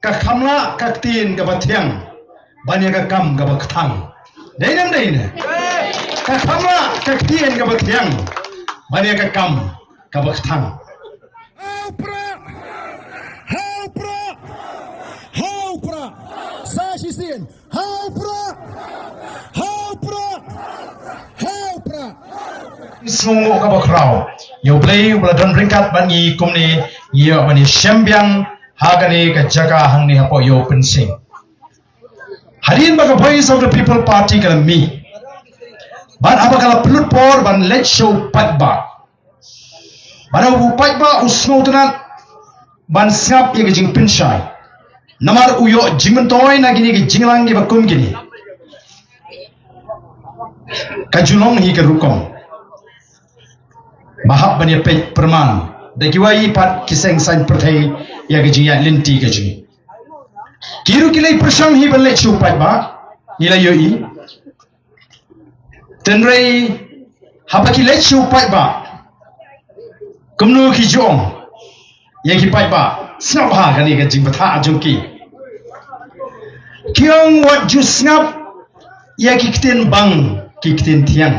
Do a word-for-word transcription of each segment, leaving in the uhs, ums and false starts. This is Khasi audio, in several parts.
Ka kham lah ka ktien kaba thiang ban ïa ka kam kaba kthang. Dei ne em dei ne? Ka kham lah ka ktien kaba thiang ban ïa ka kam kaba kthang. Hau pra! Hau pra! Hau pra! Sa shisien! Hau pra! Hau pra! Hau pra! Sngewnguh kaba khraw ïa U Blei uba la don ryngkat bad ngi kumne, ngi ïoh ban ïashem biang ha kane ka jaka hangne hapoh Ïew Pynsing. Hadien ba ka Voice of the People Party ka la mih bad haba ka la pynlut por ban leit sha u paidbah, bad u paidbah u sngewtynnat ban sngap ïa ka jingpynshai, namar u ïoh jingmyntoi na kine ki jingïalang kiba kum kine. Ka ju long hi ka rukom ba hap ban ïa peit pyrman da kiwei pat ki seng saiñ pyrthei ïa ka jingïaid lynti ka jong ngi. Ki ruh ki leit pyrshang hi ban leit sha u paidbah, ngi la ïohi. Hynrei haba ki leit sha u paidbah, kumno ki ju ong ïa ki paidbah? Sngap ha kane ka jingbthah jong ki. Ki ong wat ju sngap ïa ki ktien bang, ki ktien thiang.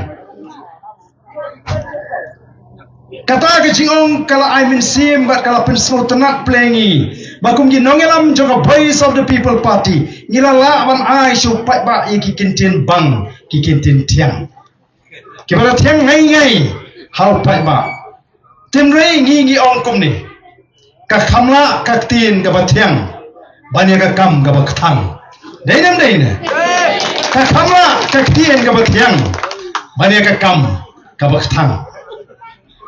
Kata ka jingong ka la ai mynsiem bad ka la pynsngewtynnat pyrshah ïa ngi ba kum ki nongïalam jong ka Voice of the People Party, ngi la lah ban ai sha u paidbah ïa ki ktien bang, ki ktien thiang, kiba la thiang ngai ngai ha u paidbah. Hynrei ngi ngi ong kumne: ka kham lah ka ktien kaba thiang ban ïa ka kam kaba kthang. Dei ne em dei ne? Ka kham lah ka ktien kaba thiang ban ïa ka kam kaba kthang.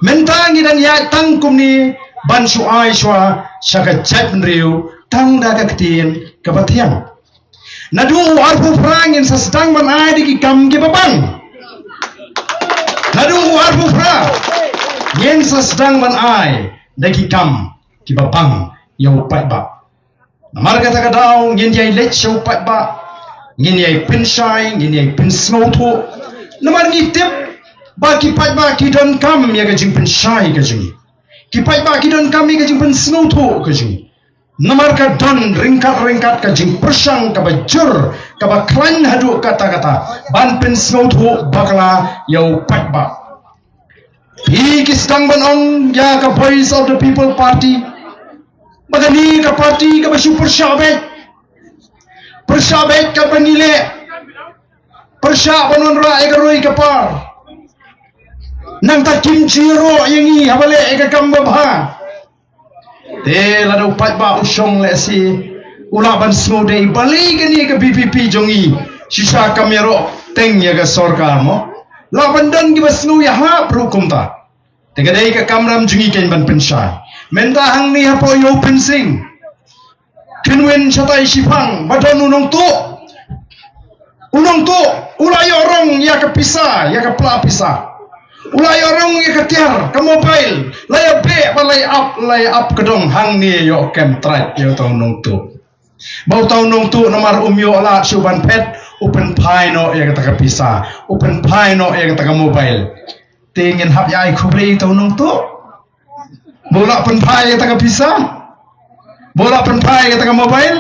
Mynta ngi dang ïaid tang kumne ban shu ai shuwa sha ka jaitbynriew tang da ka ktien kaba thiang. Naduh u arphew phra ngin sa sdang ban ai da ki kam kiba bang. Naduh u arphew phra ngin sa sdang ban ai da ki kam kiba bang ïa u paidbah. Namar kata ka daw ngin ïai leit sha u paidbah, ngin ïai pynshai, ngin ïai pynsngewthuh. Namar ngi tip ba ki paidbah ki donkam ïa ka jingpynshai ka jong ngi. Ki paidbah ki donkam ïa ka jingpynsngewthuh ka jong ngi. Namar ka don ryngkat ryngkat ka jingpyrshang kaba jur, kaba khlaiñ haduh katta katta ban pynsngewthuh bakla ïa u paidbah. Phi ki sdang ban ong ïa ka Voice of the People Party ba kane ka party kaba shu pyrshah beit. Pyrshah beit katba ngi leh. Pyrshah ban wanrah ïa ka roi ka par. Nangta kim ju ïaroh ïa ngi haba leh ïa ka kam babha. Te lada u paidbah u shong lehse u lah ban sngewdei balei kane ka VPP jong ngi shisha kam ïaroh teng ïa ka sorkar mo. Lah ban don kiba sngew ïahap ruh kumta. Te ka dei ka kamram jong ngi keiñ ban pynshai. Mynta hangne hapoh Ïew Pynsing, khynwin shatai shiphang ba don u nongtuh. U nongtuh u la ïoh rong ïa ka pisa, ïa ka pla pisa. U la ïoh rong ïa ka tiar, ka mobile, la ïa beh bad la ïa ap, la ïa ap ka dong hangne ïoh kem trai ïa uta u nongtuh. Ba uta u nongtuh namar um ïoh lad shuh ban phet, u pynphai noh ïa kata ka pisa, u pynphai noh ïa kata ka mobile. Te ngin hap ïa ai khublei ïa uta u nongtuh ba u la pynphai ïa kata ka pisa, ba u la pynphai ïa kata ka mobile.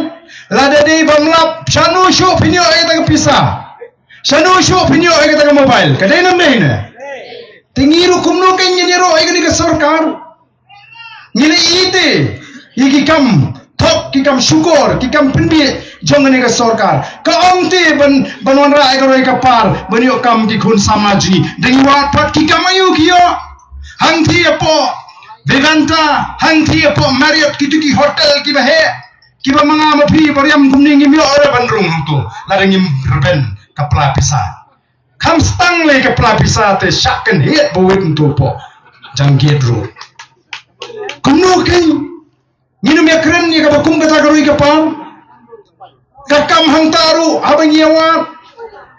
Lada dei bym lap, shano shuh phin ïoh ïa kata ka pisa? Shano shuh phin ïoh ïa kata ka mobile? Ka dei ne ym dei ne? Te ngi ruh kumno keiñ ngin ïaroh ïa kane ka sorkar? Ngi la ïeit ïa ki kam thok, ki kam shukor, ki kam pynbiej jong kane ka sorkar. Ka ong te ban, ban wanrah ïa ka roi ka par ban ïoh kam ki khun samla jong ngi. Dang ïa wad pat ki kam aïu ki ïoh? Hangtei hapoh Vivanta, hangtei hapoh Marriott, kito ki hotel kiba heh, kiba ma nga ma phi ba riam kumne ngim ïoh re ban rung hangto lada ngim rben ka pla pisa. Kham stang lei ka pla pisa te shah kynhied ba wit ntu poh jang gate ruh. Kumno keiñ ngin ym ïakren ïa kaba kum kata ka roi ka par? Ka kam hangta ruh haba ngi ïa wad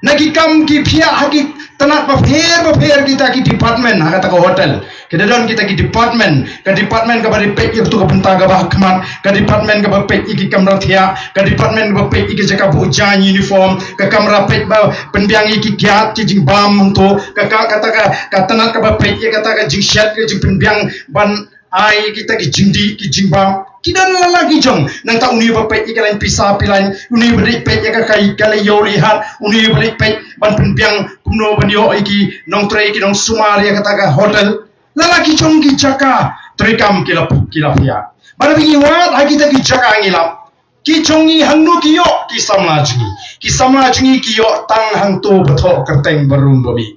na ki kam ki phiah ha ki tnat bapher bapher, kita ki department ha kata ka hotel. Ki da don kita ki department, ka department kaba dei peit ïa katu ka bynta kaba ha khmat, ka department kaba peit ïa ki kamra thiah, ka department kaba peit ïa ki jaka buh jaiñ uniform, ka kamra peit ba pynbiang ïa ki kiad ki jingbam hangto, ka, ka, kata ka, ka tnat kaba peit ïa kata ka jingshet ka jingpynbiang ban ai ïa kita ki jingdih ki jingbam. Ki don la la ki jong, nangta une ba peit ïa ka lain pisa pilan, une ba dei peit ïa ka kai ka la ïoh li hat, une ba dei peit ban pynbiang kumno ban ïoh ïa ki nongtrei ki nongsumar ïa kata ka hotel. La la ki jong ki jaka treikam ki la, ki la pia. Bad ba ngi wad ha kita ki jaka ngi lap, ki jong ngi hangno ki ïoh? Ki samla jong ngi. Ki samla jong ngi ki ïoh tang hangto ba thoh kyrteng ba rung ba mih.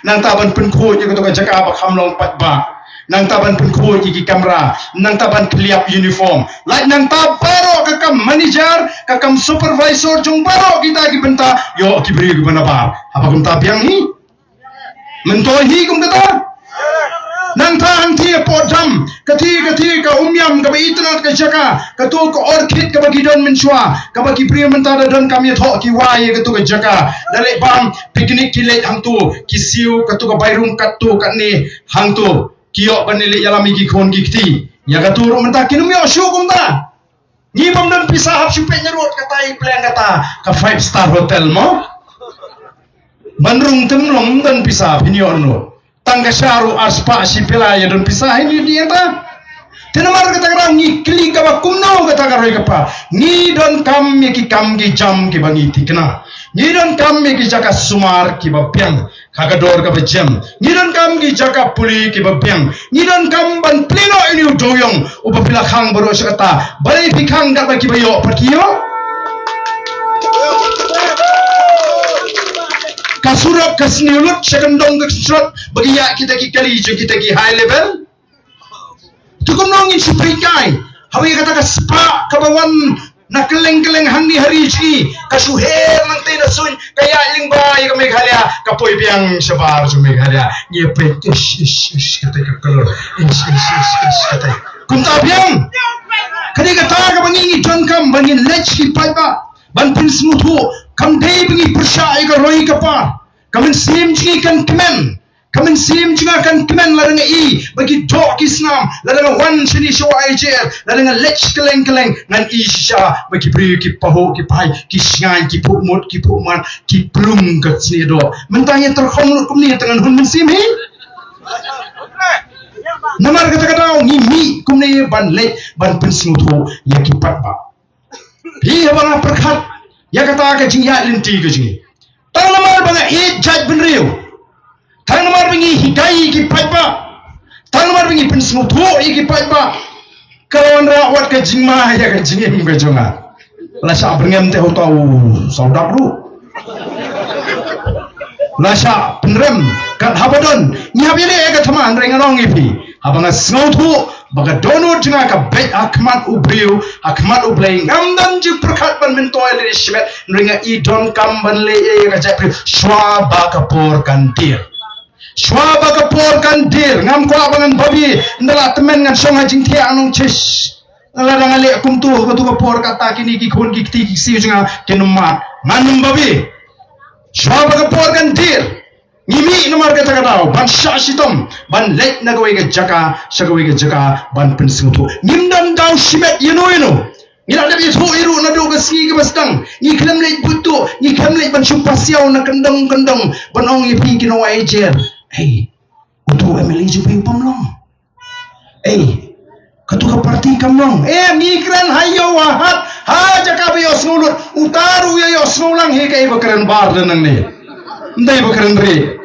Nangta ban pynkhuid ïa kato ka jaka ba kham long paidbah. Nangta ban pynkhuid ïa ki kamra. Nangta ban kylliap uniform. Lait nangta baroh ka kam manager, ka kam supervisor jong baroh kita ki bynta ïoh ki briew kiba nabar. Haba kumta biang hi. Myntoi hi kum kata. Nangta hangtei hapoh dam, kata kata ka Umiam kaba itynnad ka jaka, kato ka orchid kaba ki don mynshuwa, kaba ki briew mynta da donkam ïathoh ki wai ïa kato ka jaka. Da leit bam picnic ki leit hangto, ki siew kato ka bai rung katto katne hangto. Ki ïoh ban leit ïalam ïa ki khun ki kti. Ïa kato ruh mynta kin ym ïoh shuh kumta. Ngi bym don pisa hap shu peit na rud kata i pleng kata ka five star hotel mo. Ban rung te ym long, ym don pisa phin ïoh noh. Tang ka sha ruh ar spah shi pela ïa don pisa hi ngi ïa ta. Te namar kata ka daw ngi kylli kaba kumno kata ka roi ka par. Ngi donkam ïa ki kam ki jam kiba ngi thikna. Ngi donkam ïa ki jaka sumar kiba biang ha ka dor kaba jem. Ngi donkam ki jaka pule kiba biang. Ngi donkam ban plie noh ïa une u dewïong uba phi la khang baroh shi katta. Balei phi khang katba kiba ïoh pat ki ïoh? Ka surok ka sniew lut sha kyndong ka kynstrot ba ki ïaid kita ki kali jong kita ki high level. Te kumno ngin shu peit kai haba ïa kata ka spah kaba wan na kylleng kylleng hangne ha ri jong ngi ka shu her nangtei na suiñ, ka ïaid lyngba ïa ka Meghalaya, ka poi biang shabar jong Meghalaya. Ngi peit, ish ish ish, kata ka klur, ish ish ish ish, kata. Kumta biang. Ka dei kata kaba ngi ngi donkam ba ngin leit sha ki paidbah ban pynsngewthuh. Kam dei ba ngi pyrshah ïa ka roi ka par. Ka mynsiem jong ngi kan kmen. Ka mynsiem jong nga kan kmen lada nga i ba ki doh ki snam, lada nga wan shane sha Y J F, lada nga leit kylleng kylleng ngan i shisha ba ki briew ki pahuh ki phai, ki shngaiñ, ki phuh mut, ki phuh mat, ki plung ka snieh doh. Mynta ngi tyrkhong lut kumne te ngan hun mynsiem hi. Namar kata ka daw ngi mih kumne ban leit ban pynsngewthuh ïa ki paidbah. Phi haba nga pyrkhat ïa kata ka jingïaid lynti ka jong ngi. Tang namar ba nga ïeit jait bynriew. Tang namar ba ngi hikai ïa ki paidbah. Tang namar ba ngi pynsngewthuh ïa ki paidbah. Ka la wanrah wat ka jingma ïa ka jingim ka jong nga. La shah byrngem te hangto u sawdap ruh. La shah pynrem kat haba don. Ngi hap ïaleh ïa ka thma, hynrei ngan ong ïa phi, haba nga sngewthuh ba ka dohnud jong nga ka beit ha khmat u briew, ha khmat U Blei, ngam don jingpyrkhat ban myntoi lane shimet, hynrei nga i donkam ban leh ïa ka jaitbynriew shuwa ba ka por kan dier. Shuwa ba ka por kan dier, ngam kwah ba ngan babe, ynda la tymmen ngan shong ha jingthiah nongshit. Lada nga leh kumto, kato ka por kata kine ki khun ki kti ki ksiew jong nga kin ym mad. Ngan ym babe. Shuwa ba ka por kan dier, ngi mih namar kata ka daw ban shah shitom, ban leit na kawei ka jaka sha kawei ka jaka ban pynsngewthuh. Ngim don daw shimet ïano ïano. Ngi la dep ïathuh ïa ruh naduh ka sngi kaba sdang. Ngi khlem leit buit tuh, ngi khlem leit ban shu pasiaw na kyndong kyndong ban ong ïa phi ki nongwai jer. Hei, uto u M L A jong phi u bym long. Ei, kato ka party kam long. Eh, ngi kren ha ïew ha hat, ha jaka ba ïohsngew lut. Uta ruh u ïa ïohsngew lang hi kaei ba kren bar da nangne. Ym dei ba kren rieh.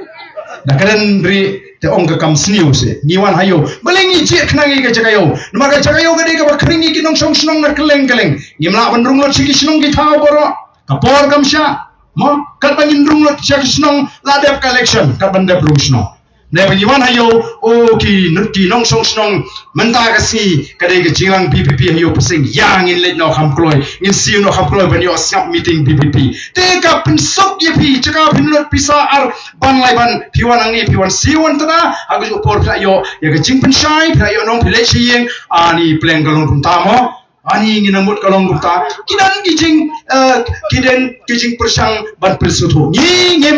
Da kren rieh te ong ka kam sniew seh. Ngi wan ha ïew. Balei ngi jied khnang ïa ka jaka ïew? Namar ka jaka ïew ka dei kaba khring ïa ki nongshong shnong na kylleng kylleng. Ngim lah ban rung lut sha ki shnong ki thaw baroh. Ka por kam shah. Mo, katba ngin rung lut sha ki shnong la dep ka election, katba dep rung shnong. Neba ngi wan ha ïew, o ki, ki nongshong shnong, mynta ka sngi ka dei ka jingïalang V P P ha ïew Pasing, ïa ngin leit noh kham kloi, ngin siew noh kham kloi ban ïoh sngap meeting V P P. Te ka pynsuk ïa phi, jaka phin lut pisa ar ban lai ban, phi wan hangne, phi wan siew wan tna, ha kajuh por phi la ïoh ïa ka jingpynshai, phi la ïoh nong, phi leit sha ïing, ani pleng ka long kumta mo. Ani ngi nang mut ka long kumta. Ki don ki jing, eh, ki don ki jingpyrshang ban pynsngewthuh. Ngi ngim,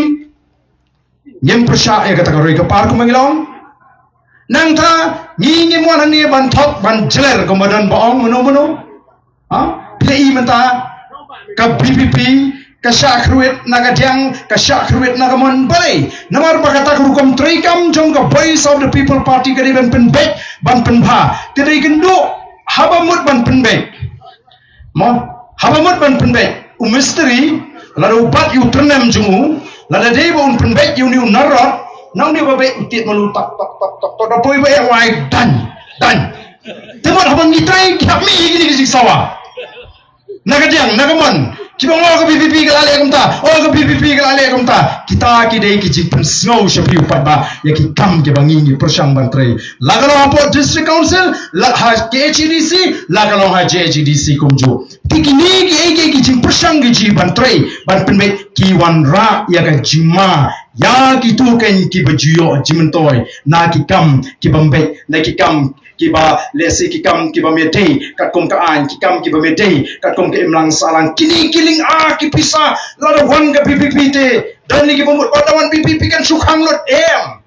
ngim pyrshah ïa kata ka roi ka par kumba ngi la ong. Nangta ngi ngim wan hangne ban thok ban jler kumba don ba ong mano mano. Ha? Phi i mynta ka V P P ka shah khrwit na ka diang, ka shah khrwit na ka mon, balei? Namar ba kata ka rukom treikam jong ka Voice of the People Party ka dei ban pynbeit, ban pynbha. Te dei kynduh Haba mut ban pynbeit. Mo, haba mut ban pynbeit. U mistri, lada u bat ïa u tyrnem jong u, lada dei ba un pynbeit ïa une u narod, na une ba beit u tied malu tak, tak, tak, tak, tak, da poi ba ïa wai, dan, dan. Te mut haba ngi trei, ki hap mih ïa kine ki jingsawa. Na ka diang, na ka mon. Kiba ong, oh, ka V P P ka la leh kumta. Oh, ka V P P ka la leh kumta. Kita ki dei ki jingpynsngew sha phi u paidbah ïa ki kam kiba ngi ngi pyrshang ban trei. La ka long hapoh District Council, la ha K H A D C, la ka long ha J H A D C kumjuh. Te kine kiei kiei ki jingpyrshang ki jingban trei, ban pynbeit, ki wanrah ïa ka jingma ïa kito kein kiba ju ïoh jingmyntoi na ki kam kiba mbeit, na ki kam kiba lehse ki kam kiba me dei katkum ka aiñ, ki kam kiba me dei katkum ka imlang sahlang. Kine ki lynga ki pisa, lada wan ka V P P te, don ne kiba mut ba lada wan V P P kan shu khang lut, em.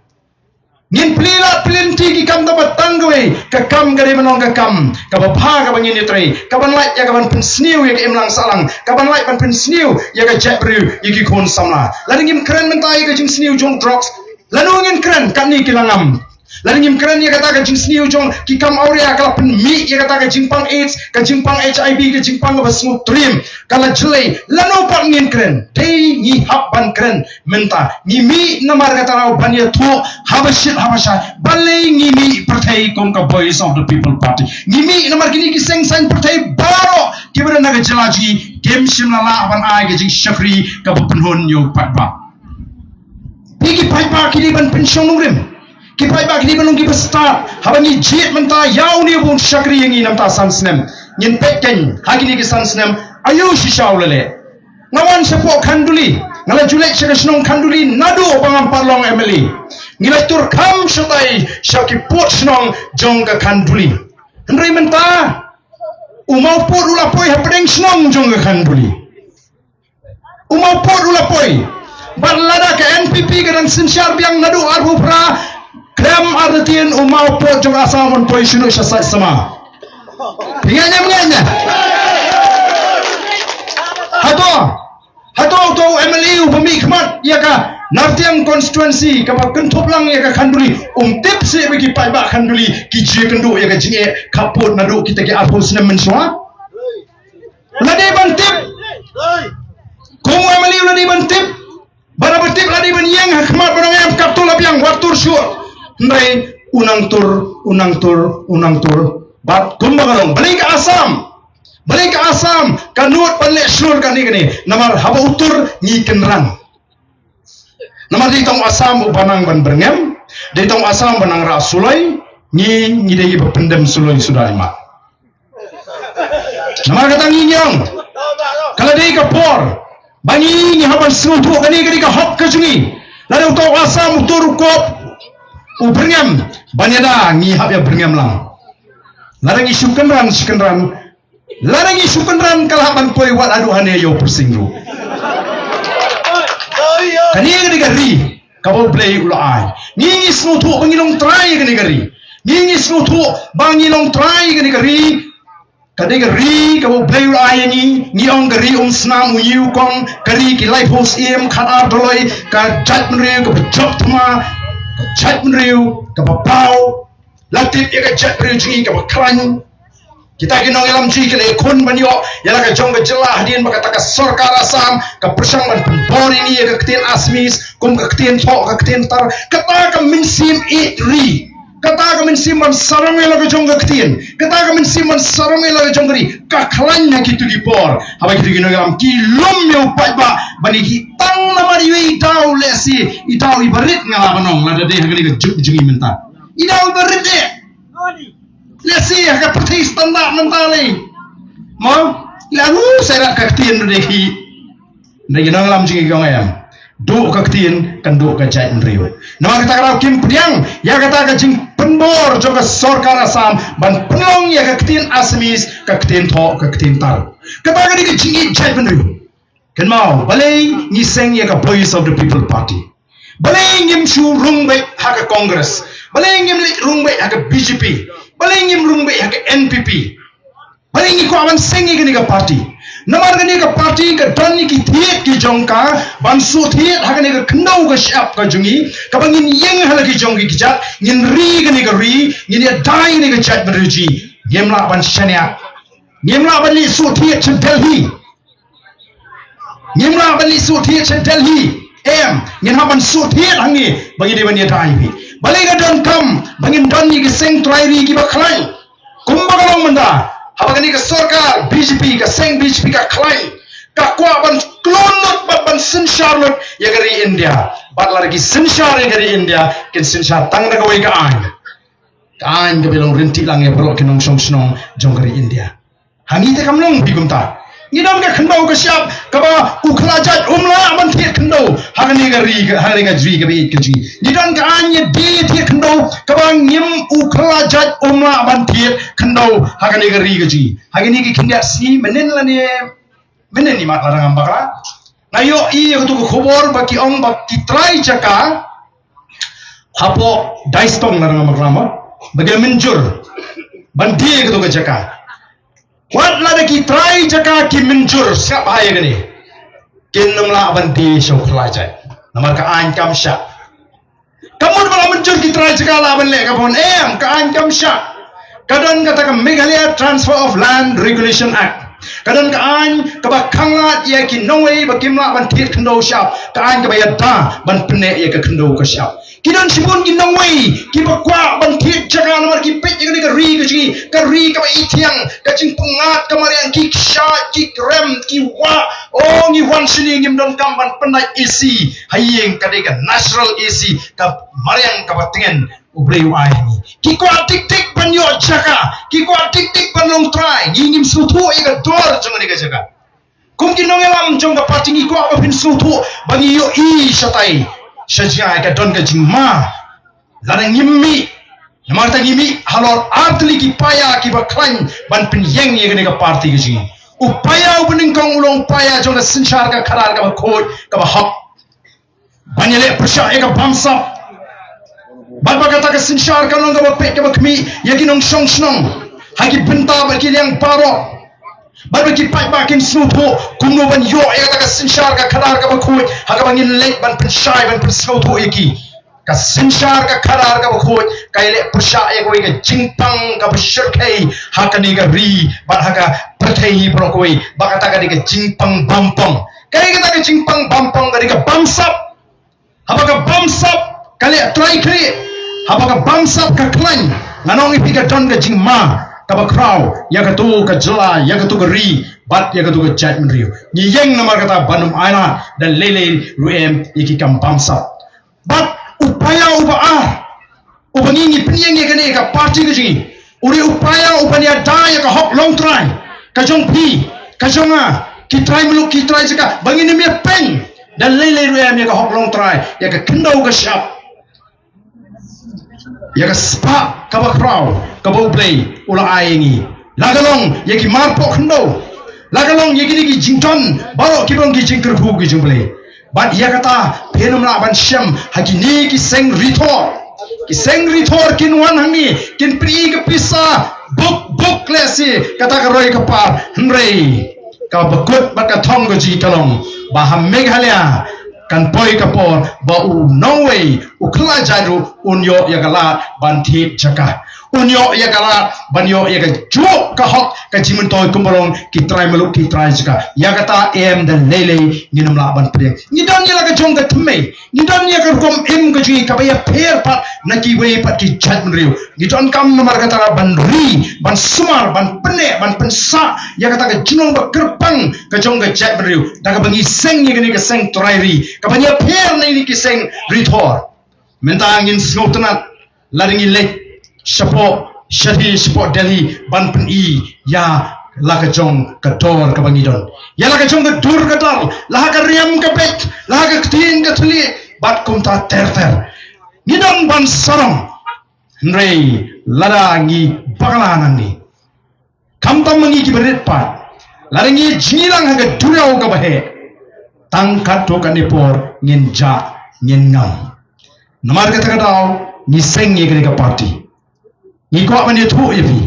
Ngin plie lad plie lynti ki kam, tangba tang kawei ka kam ka dei ban long ka kam kaba bha kaba ngin ïatrei, kaban lait ïa kaban pynsniew ïa ka imlang sahlang, kaban lait ban pynsniew ïa ka jaitbynriew, ïa ki khun samla. Lada ngim kren mynta ïa ka jingsniew jong drugs, lano ngin kren katne ki la ngam? Lada ngim kren ïa kata ka jingsniew jong ki kam awria, ka la pynmih ïa kata ka jingpang AIDS, ka jingpang H I V, ka jingpang kaba sngewtriem, ka la jlei, lano pat ngin kren? Dei ngi hap ban kren mynta. Ngi mih namar kata ruh ban ïathuh haba shit haba shai, balei ngi mih pyrthei kum ka Voice of the People Party. Ngi mih namar kine ki seng saiñ pyrthei baroh kiba don ha ka jylla jong ngi kim shym la lah ban ai ka jingshakri kaba pynhun ïa u paidbah. Phi, ki paidbah ki dei ban pynshong nongrim. Ki paidbah ki dei ban long kiba stad. Haba ngi jied mynta ïa une uba un shakri ïa ngi na bynta san snem, ngin peit kein ha kine ki san snem aïu shisha u la leh. Nga wan shapoh Khanduli, nga la ju leit sha ka shnong Khanduli naduh ba ngam pat long M L A. Ngi la tur kham shatai sha ki pud shnong jong ka Khanduli. Hynrei mynta u mawpud u la poi hapdeng shnong jong ka Khanduli. U mawpud u la poi. Bad lada ka N P P ka dang synshar biang naduh arphew phra, khlem artatien u mawpud jong Assam un poi shuh sha sait samla. Phi ngeit ne em ngeit ne? Hato, hato uto u M L A uba mih khmat ïa ka Nartiang constituency kaba kynthup lang ïa ka Khanduli, um tip seh ba ki paidbah Khanduli ki ju ïakynduh ïa ka jingeh khappud naduh kita ki arphew snem mynshuwa? La dei ban tip. Kum u M L A la dei ban tip. Bad haba tip la dei ban ïeng ha khmat ban ong em, katto la biang, wat tur shuh. Hynrei u nang tur, u nang tur, u nang tur. Bad kumba ka long, balei ka Assam? Balei ka Assam ka nud ban leh shlur kane kane? Namar haba u tur ngi kynran. Namar dei tang u Assam uba nang ban byrngem, dei tang u Assam uba nang rah suloi, ngi, ngi dei kiba pyndem suloi suda i ma. Namar kata ngi ong, ka la dei ka por ba ngi, ngi hap ban sngewthuh, kane ka dei ka hok ka jong ngi. Lada uto u Assam u tur u kop u byrngem, ban ïada ngi hap ïa byrngem lang. Lada ngi shu kynran, shu kynran, lada ngi shu kynran ka la hap ban poi wat haduh hangne ïa u Pursing ruh. Kane ka dei ka ri kaba U Blei u la ai. Ngi, ngi sngewthuh ba ngi long trai ïa kane ka ri. Ngi, ngi sngewthuh ba ngi long trai ïa kane ka ri. Ka dei ka ri kaba U Blei u la ai ïa ngi. Ngi ong ka ri umsnam, u ñiewkong, ka ri ki laiphew syiem, khatar doloi, ka jaitbynriew kaba jop thma, ka jaitbynriew kaba paw. La tip ïa ka jaitbynriew jong ngi kaba khlaiñ. Kita ki nongïalam jong ngi ki la ïakhun ban ïoh ïa la ka jong ka jylla hadien ba kata ka sorkar Assam ka pyrshang ban pynbor ïa ngi ïa ka ktien Assamese kum ka ktien thoh, ka ktien tar. Kata ka mynsiem ïeit ri, kata ka mynsiem ban sarong ïa la ka jong ka ktien, kata ka mynsiem ban sarong ïa la ka jong ka ri, ka khlaiñ ha kito ki por. Haba kito ki nongïalam ki lum ïa u paidbah ban ïa ki tang namar iwei i daw, lehse i daw iba rit, nga lah ban ong, lada dei ha kane ka juk jong ngi mynta, i daw iba rit eh. Lehse ha ka pyrthei standard mynta lei. Mo, la hu sairat ka ktien ruh dei ki. Dei ki nongïalam jong ngi ki ong em, duh ka ktien kan duh ka jaitbynriew. Namar kata ka daw kim pdiang ïa kata ka jingpynbor jong ka sorkar Assam ban pynlong ïa ka ktien Assamese ka ktien thoh, ka ktien tar. Kata ka dei ka jingïeit jaitbynriew. Kynmaw, balei ngi seng ïa ka Voice of the People Party? Balei ngim shu rung beit ha ka Congress? Balei ngim leit rung beit ha ka B J P? Balei ngim rung beit ha ka N P P? Balei ngi kwah ban seng ïa kane ka party? Namar kane ka party ka don ïa ki thied ki jong ka ban shu thied ha kane ka khyndew ka shyiap ka jong ngi, kaba ngin ïeng ha la ki jong ki kjat, ngin ri kane ka ri, ngin ïada ïa kane ka jaitbynriew jong ngi. Ngim lah ban shaniah. Ngim lah ban leit shu thied sha Delhi. Ngim lah ban leit shu thied sha Delhi. Em, ngin hap ban shu thied hangne ba ngin dei ban ïada ïa phi. Balei ka donkam ba ngin don ïa ki seng trai ri kiba khlaiñ? Kumba ka long mynta, haba kane ka sorkar B J P, ka seng B J P ka khlaiñ, ka kwah ban klon lut bad ban synshar lut ïa ka ri India. Bad lada ki synshar ïa ka ri India, kin synshar tang da kawei ka aiñ. Ka aiñ kaba long ryntieh lang ïa baroh ki nongshong shnong jong ka ri India. Hangne te kam long phi kumta. Ngi don ka khyndew ka shyiap kaba u khlajait um lah ban thied khyndew ha kane ka ri, ha kane ka ri kaba ïeit ka jong ngi. Ngi don ka aiñ ïa die thied khyndew kaba ngim, u khlajait um lah ban thied khyndew ha kane ka ri ka jong ngi. Ha kine ki khyndiat sngi mynnin lane mynnin i mat lada ngam bakla, nga ïohi ïa katu ka khubor ba ki ong ba ki trai jaka hapoh Daistong lada ngam bakla mo, ba ki mynjur ban die katu ka jaka. Wat lada ki trai jaka ki mynjur, sngap bha ïa kane, kin ym lah ban die sha u khlajait. Namar ka aiñ kam shah. Ka mut ba la mynjur ki trai jaka lah ban leh ka bun, em, ka aiñ kam shah. Ka don kata ka Meghalaya Transfer of Land Regulation Act. Ka don ka aiñ kaba khanglad ïa ki nongwei ba kim lah ban thied khyndew shyiap. Ka aiñ kaba ïada ban pynneh ïa ka khyndew ka shyiap. Ki don shibun ki nongwei kiba kwah ban thied jaka namar ki peit ïa kane ka ri ka jong ngi, ka ri kaba ithiang, ka jingpyngngad ka mariang, ki kshaid, ki krem, ki wah. O, ngi wan shane ngim donkam ban pyndait A C ha ïing, ka dei ka natural A C, ka mariang kaba tngen U Blei u ai ha ngi. Ki kwah dik dik ban ïoh jaka, ki kwah dik dik ban long trai, ngi ngim sngewthuh ïa ka dor jong kane ka jaka. Kum ki nongïalam jong ka party ngi kwah ba phin sngewthuh ba ngi ïohi shatai sha jngai ka don ka jingma. Lada ngim mih, namar ta ngi mih halor ar tylli ki paia kiba khlaiñ ban pynïeng ïa kane ka party ka jong ngi. U paia uba nyngkong u long u paia jong ka synshar ka khadar kaba khuid kaba hok. Ban ïaleh pyrshah ïa ka bamsap. Bad ba kata ka synshar kan long kaba peit kaba khmih ïa ki nongshong shnong ha ki bynta bad ki liang baroh. Bad ba ki paidbah kin sngewthuh kumno ban ïoh ïa kata ka synshar ka khadar kaba khuid ha kaba ngin leit ban pynshai ban pynsngewthuh ïa ki. Ka synshar ka khadar kaba khuid ka ïaleh pyrshah ïa kawei ka jingpang kaba shyrkhei ha kane ka ri bad ha ka pyrthei hi baroh kawei. Ba kata ka dei ka jingpang bampong. Ka dei kata ka jingpang bampong, ka dei ka bamsap. Haba ka bamsap ka leh trai khlieh, haba ka bamsap ka khlaiñ, ngan ong ïa phi ka don ka jingma kaba khraw ïa katu ka jylla, ïa katu ka ri bad ïa katu ka jaitbynriew. Ngi ïeng namar kata ban ym ailad da lei lei ruh em ïa ki kam bamsap. Bad u paia uba ar uba ngi ngi pynïeng ïa kane ka party ka jong ngi, u dei u paia uban ïada ïa ka hok long trai ka jong phi, ka jong nga, ki trai muluk, ki trai jaka, ba ngin ym ïapeiñ da lei lei ruh em ïa ka hok long trai, ïa ka khyndew ka shyiap, ïa ka spah kaba khraw kaba U Blei u la ai ïa ngi. La ka long ïa ki marpoh khyndew, la ka long ïa kine ki jingdon baroh kiba long ki jingkyrkhu ki jong U Blei. Bad ïa kata phin ym lah ban shem ha kine ki seng rithor. Ki seng rithor kin wan hangne kin pyni ka pisa buk buk lehse kata ka roi ka par, hynrei kaba kut bad ka thong ka jong ngi ka long ba ha Meghalaya kan poi ka por ba u nongwei, u khlajait ruh un ïoh ïa ka lad ban thied jaka. Un ïoh ïa ka lad ban ïoh ïa kajuh ka hok ka jingmyntoi kumba long ki trai muluk, ki trai jaka. Ïa kata em da lei lei ngin ym lah ban pdiang. Ngi don ïa la ka jong ka thymmei, ngi don ïa ka rukom im ka jong ngi kaba ïapher pat na kiwei pat ki jaitbynriew. Ngi donkam namar kata ban ri, ban sumar, ban pynneh, ban pynsah ïa kata ka jinglong ba kyrpang ka jong ka jaitbynriew da kaba ngi seng ïa kane ka seng trai ri kaba ngi ïapher na kine ki seng rithor. Mynta ngin sngewtynnat lada ngi leit shapoh, shathie shapoh Delhi ban pyni ïa la ka jong ka dor kaba ngi don, ïa la ka jong ka dur ka dar, la ha ka riam ka beit, la ha ka ktien ka thylliej bad kumta ter ter. Ngi don ban sarong, hynrei lada ngi bakla nangne, khamtam ma ngi kiba rit pat, lada ngi jngi lang ha ka duriaw kaba heh, tang katto katne por ngin jah, ngin ngam. Namar kata ka daw ngi seng ïa kane ka party. Ngi kwah ban ïathuh ïa phi,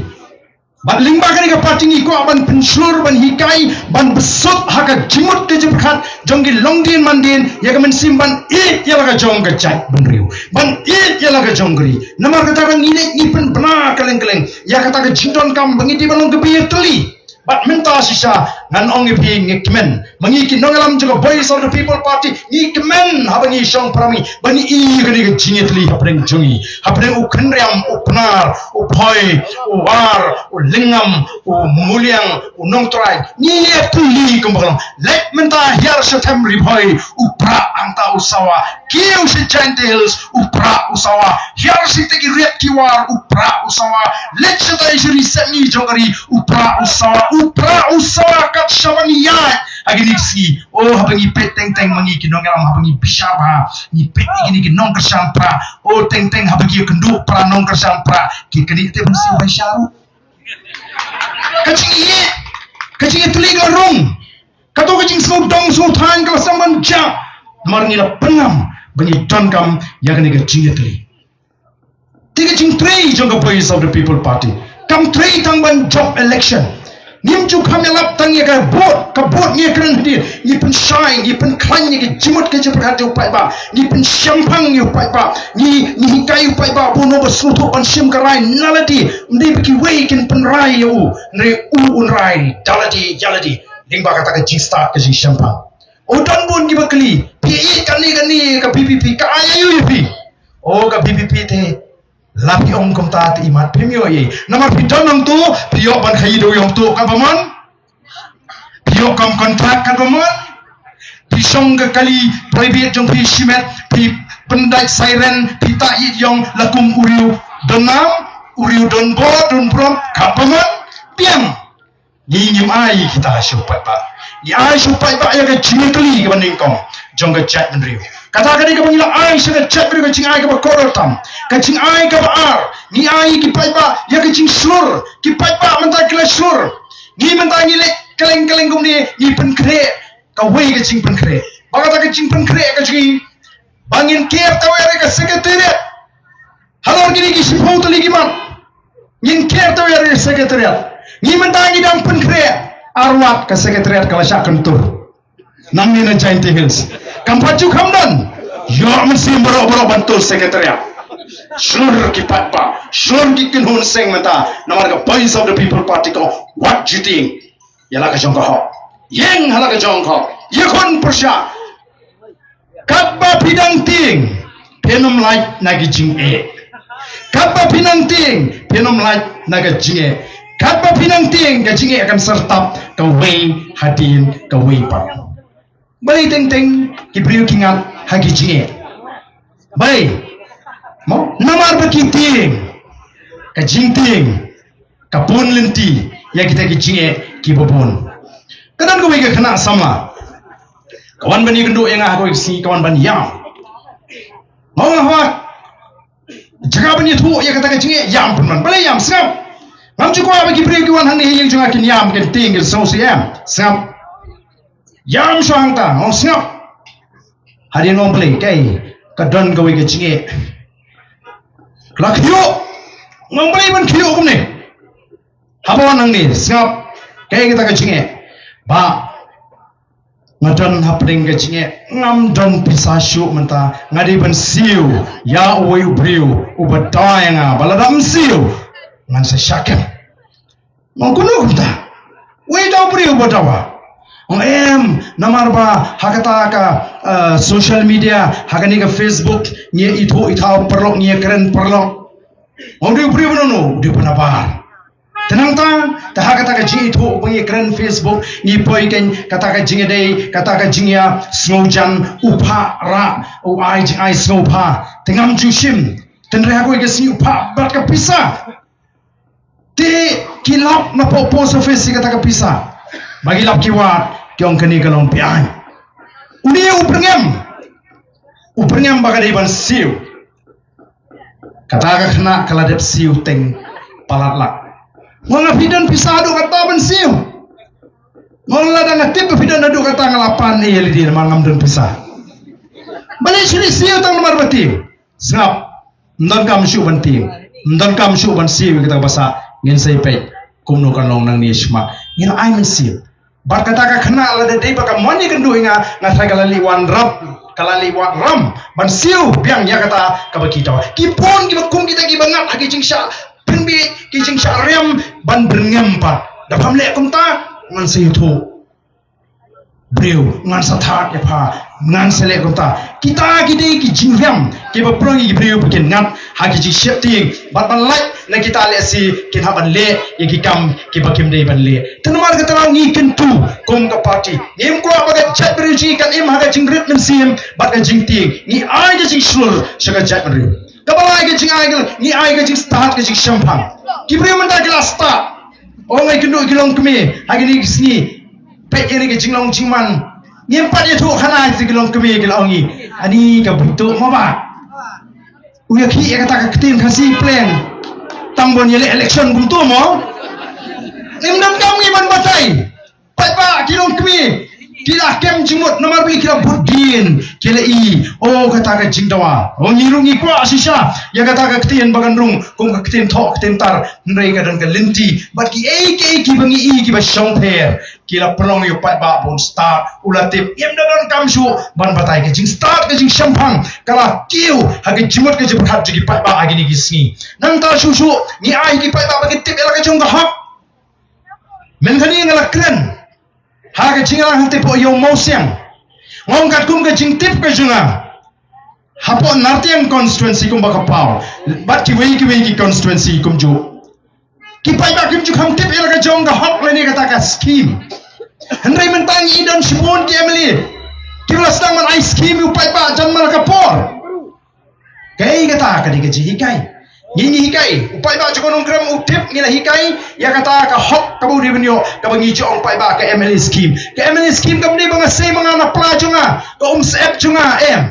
Bad lyngba kane ka party ngi kwah ban pynshlur, ban hikai, ban bsut ha ka jingmut ka jingpyrkhat jong ki longdien mandien, ïa ka mynsiem ban ïeit ïa la ka jong ka jaitbynriew, ban ïeit ïa la ka jong ka ri. Namar kata ka ngi leit ngi pynbna kylleng kylleng ïa kata ka jingdonkam ba ngi dei ban long ka bynta tylli. Bad mynta shisha ngan ong ïa phi, ngi kmen, ma ngi ki nongïalam jong ka Voice of the People Party, ngi kmen haba ngi shong para ngi ba ngi ïoh kane ka jingïatylli hapdeng jong ngi, hapdeng u Khynriam, u Pnar, u Phoi, u War, u Lyngngam, u Muliang, u Nongtrai. Ngi ïatylli kumba ka long. Leit mynta hiar sha Them Ri Bhoi, u Prah hangta u sawa. Kiew sha Jaintia Hills, u Prah u sawa. Hiar sha ki riat ki war, u Prah u sawa. Leit sha tai sha ri sepngi jong ka ri, u Prah u sawa. U Prah u sawa kat shaba ngi ïaid ha kine ki sngi. Oh, haba ngi peit teng teng ma ngi ki nongïalam, haba ngi bishar bha, ngi peit ïa kine ki nongkyrshan Prah. Oh, teng teng haba ki ïakynduh para nongkyrshan Prah, ki kane te ban siew ban sharu. Ka jingïeit, ka jingïatylli ka rung. Kato ka jingsngewdom sngewthuh ka la sdang ban jah. Namar ngi la pynngam ba ngi donkam ïa kane ka jingïatylli. Te ka jingtrei jong ka Voice of the People Party kam trei tang ban jop election. Ngim ju kham ïalap tang ïa ka vote, ka vote ngi kren hadien, ngi pynshai, ngi pynkhlaiñ ïa ka jingmut ka jingpyrkhat jong u paidbah, ngi pynshemphang ïa u paidbah, ngi, ngi hikai u paidbah ba uno ba sngewthuh ban shim ka rai na lade, ym dei ba kiwei kin pynrai ïa u, hynrei u un rai da lade ïa lade. Lyngba kata ka jingstad ka jingshemphang. U don bun kiba kylli, phi ïeit kane kane ka V P P, ka ai aïu ïa phi? Oh, ka V P P te, la phi ong kumta te imat phim ïoh ei. Namar phi don hangto, phi ïoh ban khaïi da u ïong to katba mon. Phi ïoh kam contract katba mon. Phi shong ka kali private jong phi shimet, phi pyndait siren, phi tah ïit ïong la kum u riew don nam, u riew don bor, don burom katba mon. Biang. Ngi ngim ai kita sha u paidbah. Ngi ai sha u paidbah ïa ka jingïatylli kaba nyngkong jong ka jaitbynriew. Kata ka dei kaba ngi la ai sha ka jaitbynriew, ka jingai kaba kordor tam. Ka jingai kaba ar, ngi ai ki paidbah ïa ka jingshlur. Ki paidbah mynta ki la shlur. Ngi mynta ngi leit kylleng kylleng kumne, ngi pynkhreh kawei ka jingpynkhreh. Ba kata ka jingpynkhreh ka jong ngi, ba ngin ker tawiar ïa ka secretariat. Halor kine ki shiphew tylli ki mat, ngin ker tawiar ïa ka secretariat. Ngi mynta ngi dang pynkhreh arwat, ka secretariat ka la shah kyntur. Nangne na Jaintia Hills kam pat ju kham don. Ïoh mynsiem baroh baroh ban tur secretariat. Shlur ki paidbah, shlur ki kynhun seng mynta. Namar ka Voice of the People Party ka wad ju tieng ïa la ka jong ka hok. Ïeng ha la ka jong ka hok. Ïakhun pyrshah. Katba phi dang tieng, phin ym lait na ki jingeh. Katba phi dang tieng, phin ym lait na ka jingeh. Katba phi dang tieng, ka jingeh kan sa tap kawei hadien kawei pat. Balei teng teng ki briew ki ngat ha ki jingeh? Balei? Mo, namar ba ki tieng. Ka jingtieng ka pun lynti ïa kita ki jingeh kiba bun. Ka don kawei ka khynnah samla, ka wan ban ïakynduh ïa nga ha kawei ka sngi, ka wan ban ïam. Nga ong, hawa, jaka ban ïathuh ïa kata ka jingeh, ïam pynban. Balei ïam? Sngap. Ngam ju kwah ba ki briew ki wan hangne ha ïing jong nga kin ïam, kin tieng, kin sngewsih, em. Sngap. Ïam shuwa hangta, nga ong sngap. Hadien nga ong balei, kaei, ka don kawei ka jingeh. La khñiuh. Nga ong balei ban khñiuh kumne. Haba wan hangne, sngap, kaei kata ka jingeh. Bah, nga don hapdeng ka jingeh, ngam don pisa shuh mynta, nga dei ban siew ïa uwei u briew uba dawa ïa nga, ba lada ym siew ngan sa shah kem. Nga ong kumno kumta? Uei da u briew ba dawa? Nga ong em, namar ba ha kata ka, eh, social media, ha kane ka Facebook, ngi ithuh ithaw paralok, ngi kren paralok. Nga ong u dei u briew ba naduh, u dei u ba nabar. Te nangta, te ha kata ka jingithuh ba ngi kren Facebook, ngi poi kein kata ka jingïadei, kata ka jingïasngewjan, u phah rah, u ai jingai sngewbha. Te ngam ju shim. Te hynrei ha kawei ka sngi u phah bad ka pisa. Te ki lap na poh post office ïa kata ka pisa. Ba ki lap ki wad, ki ong kane ka long beaiñ. Une u pyrngem. U pyrngem ba ka dei ban siew. Kata ka khynnah ka la dep siew teng palat lak. Nga ong phi don pisa haduh katta ban siew? Nga ong lada nga tip ba phi don haduh katta nga la pan ïa lade namar ngam don pisa. Balei shu siew tang namar ba tieng? Sngap. Ym donkam shuh ban tieng. Ym donkam shuh ban siew ïa kata ka basa, ngin sa ïa peit. Kumno kan long nangne shma? Ngi la ai mynsiem. Bad kata ka khynnah lada dei ba ka mon ïakynduh ïa nga, nga tharai ka la leit wanrah, ka la leit wanrah ban siew biang ïa kata kaba ki dawa. Ki bun kiba kum kita kiba ngat ha ki jingshah pynbeit, ki jingshah riam ban byrngem pat. Da pham leh kumta, ngan sa ïathuh briew, ngan sa thad ïa pha, ngan sa leh kumta. Kita ki dei ki jingriam kiba pynlong ïa ki briew ba kin ngat ha ki jingsheptieng bad ban lait na kita lehse kin hap ban leh ïa ki kam kiba kim dei ban leh. Te namar kata ngi kyntu kum ka party, ngim kwah ba ka jaitbynriew jong ngi kan im ha ka jingrit mynsiem bad ka jingtieng. Ngi ai ka jingshlur sha ka jaitbynriew. Kaba lai ka jingai ka, ngi ai ka jingstad, ka jingshemphang. Ki briew mynta ki la stad. O, nga ïakynduh ki longkmie ha kine ki sngi. Peit ïa kane ka jinglong jingman. Ngim pat ïathuh khana ïa ki longkmie, ki la ong ïa ngi, ani ka bynta mo ba u ïakhih ïa kata ka ktien Khasi pleng tang ban ïaleh election bynta mo. Ngim donkam ngi ban batai. Paidbah ki longkmie ki la kem jingmut namar balei? Ki la bud dien, ki la i, o, kata ka jingdawa. O, ngi ruh ngi kwah shisha ïa kata ka ktien ba kan rung kum ka ktien thoh ktien tar, hynrei ka don ka lynti bad kiei kiei kiba ngi i kiba shongpher. Ki la pynlong ïa u paidbah ba un stad, u la tip. Ngim da donkam shuh ban batai. Ka jingstad, ka jingshemphang ka la kiew ha ka jingmut ka jingpyrkhat jong ki paidbah ha kine ki sngi. Nangta shuh shuh ngi ai ki paidbah ba ki tip ïa la ka jong ka hok. Mynta nga la kren ha ka jingïalang hangtei hapoh Ïew Mawsiang. Nga ong katkum ka jingtip ka jong nga, hapoh Nartiang constituency kumba ka paw, bad kiwei kiwei ki constituency kumjuh, ki paidbah kim ju kham tip ïa la ka jong ka hok lane kata ka skim. Hynrei mynta ngi don shibun ki M L A kiba la sdang ban ai skim ïa u paidbah jan ma la ka por. Kaei kata? Ka dei ka jinghikai. Ngi ngi hikai, u paidbah jong ka Nongkrem u tip, ngi la hikai ïa kata ka hok kaba u dei ban ïoh, kaba ngi ju ong paidbah ka M L A scheme. Ka M L A scheme kam dei ba nga sei ma nga na pla jong nga, ka um syep jong nga, em.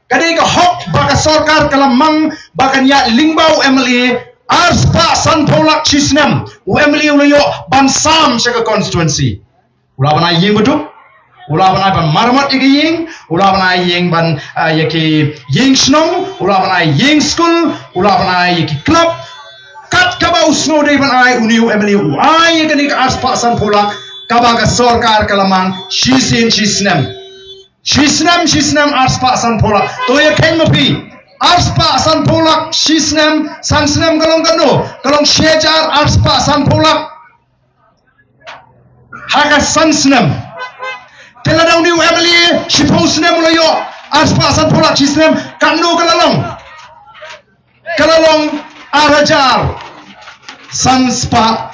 Ka dei ka hok ba ka sorkar ka la mang ba kan ïaid lyngba u M L A, arspah sanphew lak shi snem u M L A u la ïoh ban sam sha ka constituency. U la ban ai ïing baduk, u la ban ai ban maramot ïa ki ïing, u la ban ai ïing ban, ah, ïa ki ïing shnong, u la ban ai ïing skul, u la ban ai ïa ki club. Kat kaba u sngew dei ban ai, une u M L A u ai ïa kane ka arspah sanphew lak kaba ka sorkar ka la mang shisien shi snem. Shi snem shi snem arspah sanphew lak. To ïa kheiñ ma phi, arspah sanphew lak shi snem, san snem ka long katno? Ka long shi hajar arspah sanphew lak ha ka san snem. Te lada une u M L A shiphew snem u la ïoh arspah sanphew lak shi snem, katno ka la long? Ka la long ar hajar sanspah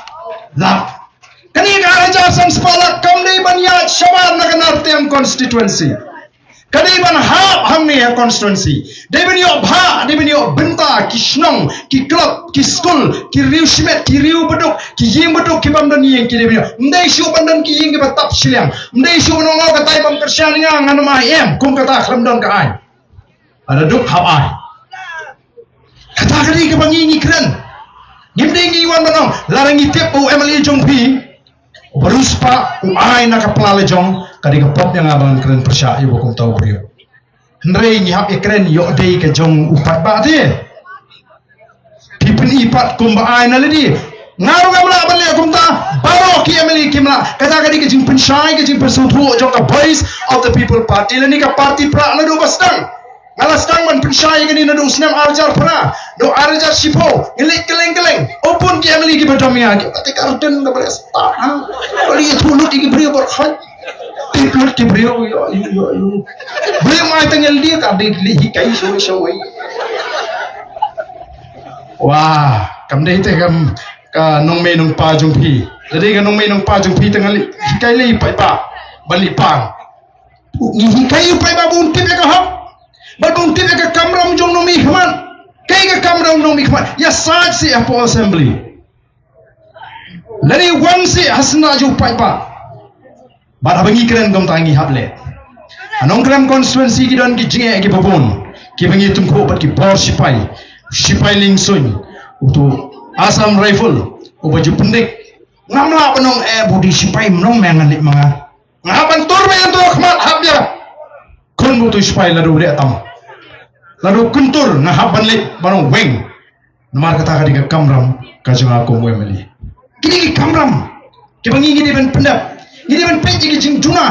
lak. Kane ka ar hajar sanspah lak kam dei ban ïaid shabar na ka Nartiang constituency. Ka dei ban hap hangne ha constituency. Dei ban ïoh bha, dei ban ïoh bynta, ki shnong, ki club, ki skul, ki riew shimet, ki riew baduk, ki ïing baduk, ki bym don ïing, ki dei ban ïoh. Ym dei shuh ban don ki ïing kiba tap shiliang. Ym dei shuh ban ong, o, katai bym kyrshan ïa nga, ngan ym ai, em, kum kata khlem don ka ai. Lada duk hap ai. Kata ka dei kaba ngi ngi kren. Ngim dei ngi wan ban ong, lada ngi tip ba u M L A jong phi uba riewspah u ai na ka pla la jong, ka dei ka pop ïa nga ban kren pyrshah ïa uba kumta u briew. Hynrei ngi hap ïa kren ïoh dei ka jong u paidbah te. Phi pyni pat kumba ai na lade. Nga ruh ngam lah ban leh kumta, baroh ki M L A kim lah. Kata ka dei ka jingpynshai, ka jingpynsngewthuh jong ka Voice of the People Party lane ka party Prah naduh ba sdang. Nga la sdang ban pynshai ïa kane naduh u snem ar hajar phra, naduh ar hajar shiphew, ngi leit kylleng kylleng. O bun ki M L A kiba dom ïa nga, ki, te ka ruh dang kaba leh stad, ha. Ba leh ïathuh lut ïa ki briew baroh. Tip lut ki briew, ïoh, ïoh, ïoh, ïoh. Briew mai tang ïa lade, ka dei leit hikai shawei shawei. Wah, kam dei te kam ka nongmei nongpa jong phi. Lada dei ka nongmei nongpa jong phi te ngan leit hikai lei paidbah ban leit pang. Ngi hikai u paidbah ba un tip ïa ka hok, ba un tip ïa ka kamram jong u nongmihkhmat. Kaei ka kamram u nongmihkhmat? Ïasaid seh hapoh assembly. Lane wan seh ha syndah jong u paidbah. Bad haba ngi kren kumta ngi hap leh. Ha Nongkrem constituency ki don ki jingeh kiba bun kiba ngi tyngkhuh bad ki bor shipai. Shipai Liengsuiñ, uto Assam Rifle uba ju pyndik. Ngam lah ban ong, eh, ba u dei shipai, mlong me ngan leit ma nga. Nga hap ban tur beit hangto ha khmat, hap ïa. Khun ba uto u shipai lada u dei tam, lada u kyntur nga hap ban leit ban ong weng. Namar kata ka dei ka kamram ka jong nga kum u M L A. Kine ki kamram kiba ngi ngi dei ban pyndep, ngi dei ban peit ïa ki jingduna